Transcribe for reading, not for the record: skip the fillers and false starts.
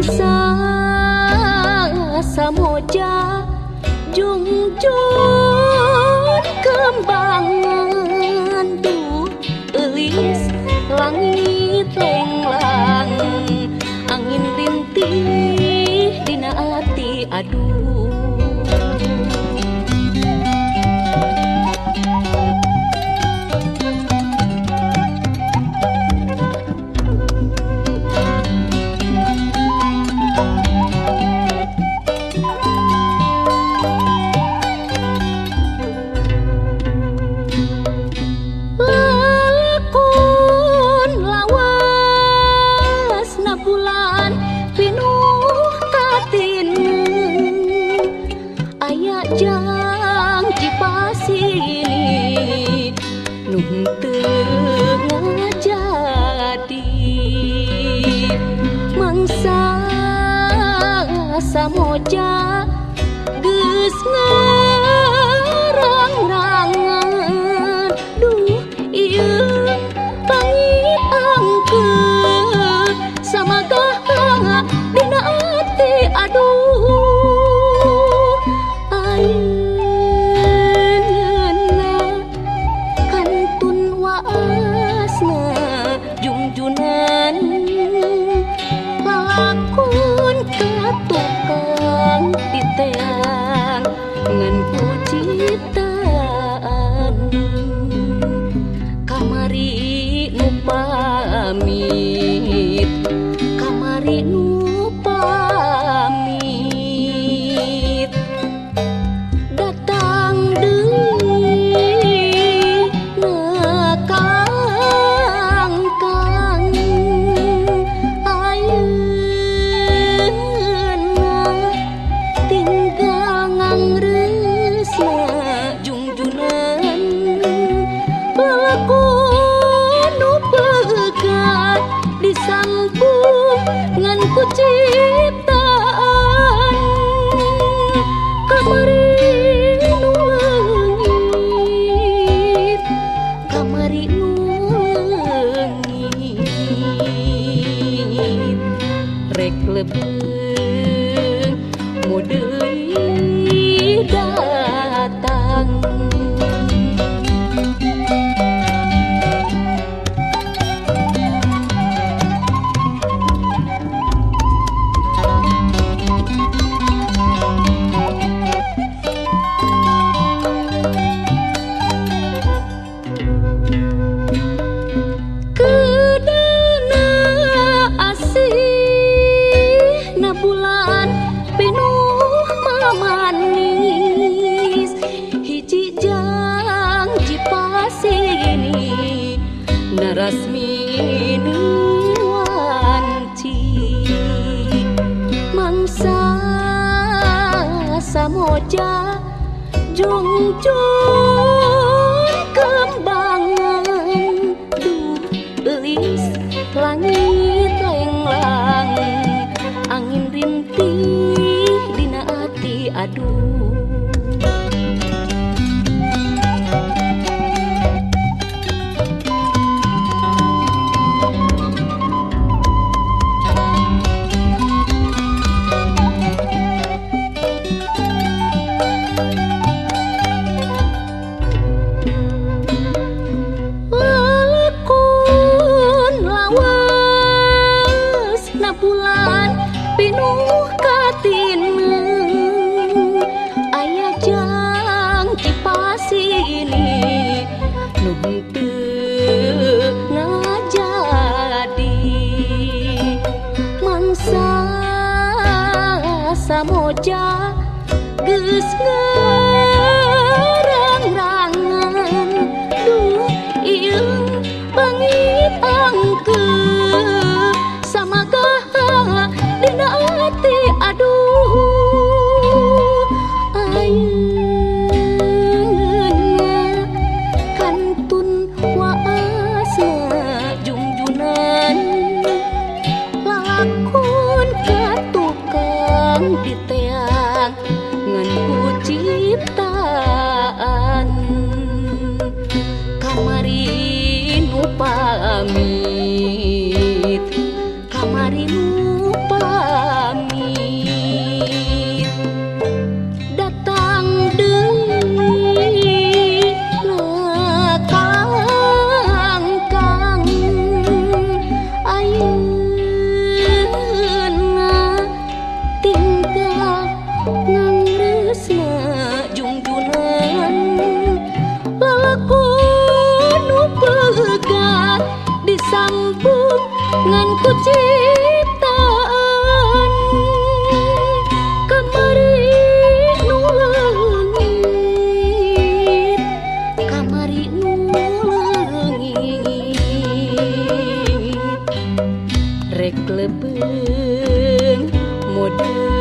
Mangsa samoja jungjun kembangan duh eulis langit lenglang angin rintih dina ati aduh. Jangji pasini nu teu ngajadi mangsa samoja geus ngarang-rangan duh ieu pangit angkeut samagaha dina ati aduh. Ayeuna kantun waasna jungjunan lalakon ka tukang diteang ngan ku ciptaan kamari nu pamit kamari nu pamit datang deui na kangkang ayeuna tinggal ngangreusna jungjunan lalakon nu pegat disambung ngan ku ciptaan kamari nu leungit kamari nu leungit rek leubeung moh deui datang. Kedana asih na bulan pinuh mamanis hiji jangji pasini narasmini wanci mangsa samoja jungjun kembangan duh eulis langit lenglang angin rintih dina ati aduh. Lalakon lawas na bulan pinuh katina aya jangji pasini nu henteu ngajadi mangsa samoja geus ngarang-rangan duh ieu pangit angkeut samagaha dina ati aduh. Ayeuna kantun waasna jungjunan lalakon ka tukang diteang ngan ku ciptaan kamari nu pamit kamari nu pamit. Ngan ku ciptaan kamari nu leungit, kamari nu leungit. Rek lebeung modeui.